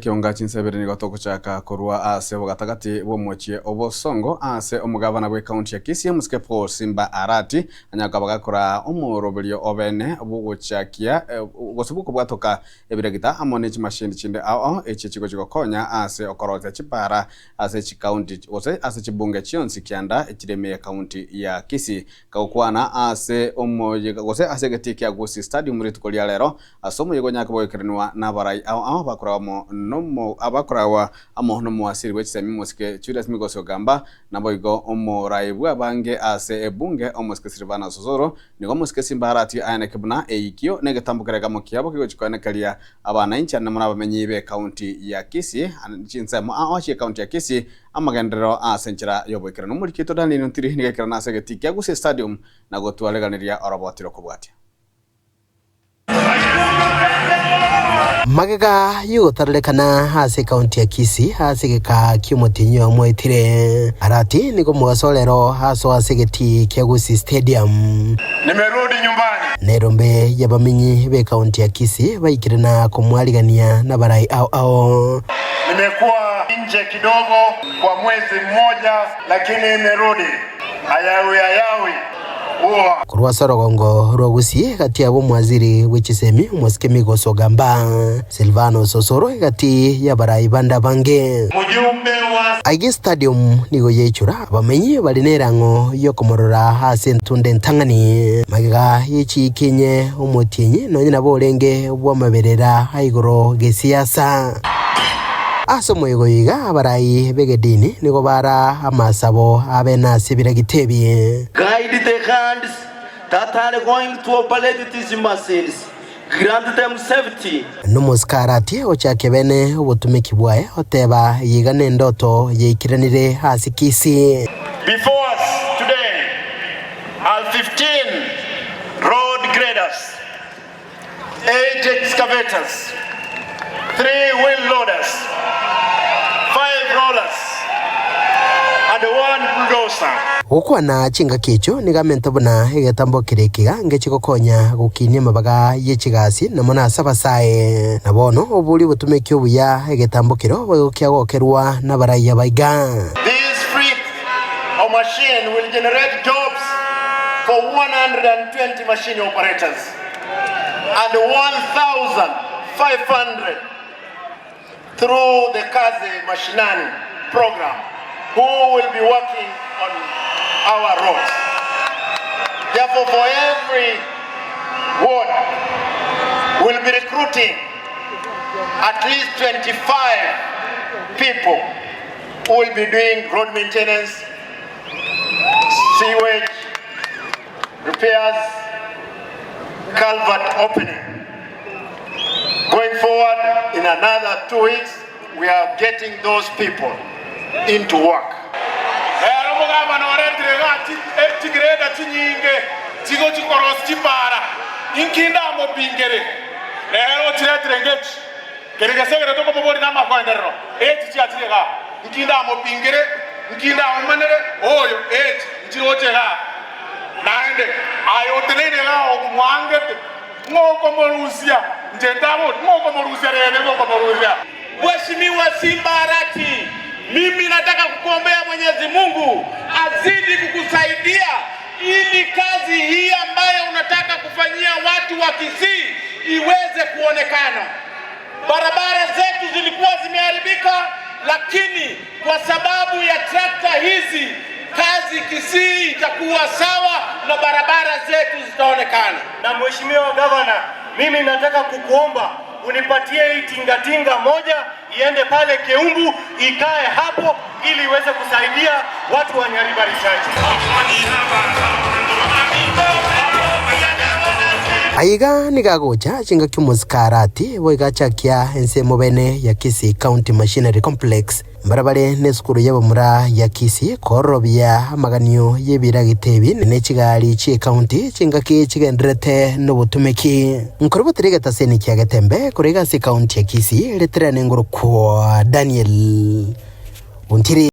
Ekionga chinsebere nigo togochaka korwa ase obogatagati bw'omochie o Bosongo ase omogabana bw'ecounty ya Kisii omosike Paul Simba Arati anyare koba gakora omoroberio obene bw'ogochakia gose bw'okobwatoka ebiregita amo ne chimashini chinde ao ao echio chigochi gokonya ase okorosia chipara ase chicounty gose ase chibunge chionsi kianda chire ime y'ecounty ya Kisii. Kagokwana ase omoyega gose ase egetii kia Gusii Stadium rituko ria rero Ase omoyega onyare kobogekeranwa nabarai ao ao abakoragwa amo nomo abakoragwa amo nomowasiri bwe chisemi omosike Julius Migosi Ogamba, naboigo omorai bw'abange ase ebunge omosike Silvanus Osoro, nigo omosike Simba aratige aeneke buna eikio negetambo kera ekemo kiabo kegochia koenekeria abanainchi amo nabamenyi b'ecounty ya Kisii chinsemo ao chi'ecounty ya Kisii amagenderero ase enchera y'oboikeranu. Omoriki oito Daniel Ontiri nigo aikerana ase egetii kia Gusii Stadium na gotwareganeria oroboti rokobwatia. Magega y'ogotarorekana ase ekaunti ya Kisii ase egekaa ki'omotienyi oyomo oetire, Arati nigo omogaso orero asoa ase egetii kia Gusii Stadium. Nimerudi nyumbani. Nerombe y'abamenyi b'ekaunti ya Kisii baikire na komwarigania nabarai ao ao. Nimekuwa nje kidogo kwa mwezi mmoja lakini nimerudi. Ayawi ayawi. Korwa ase orogongo rwa Gusii egati yabo omwaziri bwe chisemi omosike Migos Ogamba, Silvanus Osoro egati y'abarai bande abange. Aiga Stadium nigo yaichora abamenyi bare nerang'o y'okomorora ase entunda entang'ani. Magega ye chiiki inye omotienyi nonye nabo orenge bw'amaberera a igoro gesiasa. Ase omoyega oyo iga abarai b'egedini nigo baraa amasabo abe nase ebiragita ebi. Guide the hands that are going to operate these machines, grant them safety. Nomoskarati ochakia bene obotumeki bwaye, oteba, Eye iga nendoto yaikiranire ase Kisii. Before us today are 15 road graders. 8 excavators, 3 wheel loaders, 5 rollers and 1 bulldozer. Gokwana chingaki echio nigo amente buna egetambo keria ekiga ngechi gokonya gokinia amabaga ye chigasi na mono ase abasae. Na bono oboria obotumeki obuya egetambo keria boigo kiagokerwa nabaraiya baiga. This fleet of machine will generate jobs for 120 machine operators and 1,500 through the Kazi Mashinani program who will be working on our roads. Therefore, for every ward, we'll be recruiting at least 25 people who will be doing road maintenance, sewage, repairs, culvert opening. Going forward, in another 2 weeks, we are getting those people into work. Ere omogabana orentire igaa chigreda chinyinge chigochia korosia chipara, inki ndamopingere? Nere ochiretire ngechi. Kere gese ekero tokomoboria namakoenderero, echi chiachire igaa, inki ndamopingere? Inki ndaomanere? Oyo, echi nchiroche igaa. Naende aye oteneine igaa omwangete, ng'o okomorusia? Inche ntabori, ng'o okomorusia rende ng'o okomorusia? Mheshimiwa Simba Arati, mimi nataka kukuombea Mwenyezi Mungu azidi kukusaidia ili kazi hii ambayo unataka kufanyia watu wa Kisii iweze kuonekana. Barabara zetu zilikuwa zimeharibika, lakini kwa sababu ya trakta hizi kazi Kisii itakuwa sawa na barabara zetu zitaonekana. Na Mheshimiwa Gavana, mimi nataka kukuomba unipatie hii tingatinga moja iende pale Keumbu ikae hapo ili iweze kusaidia watu wa Nyaribari Chache. Aiga nigo agocha chingaki omosikarati boigo achakia ensemo bene ya Kisii County Machinery Complex mbarabare nesukuru y'abamura ya Kisii kororobia amaganio y'ebiragita ebi ne chigari chi'ecounty chingaki chigendererete nobotumeki. Nkorobotire egetaseni kia Getembe korwa iga ase ecounty ya Kisii reterane ngorokwa Daniel Ontiri.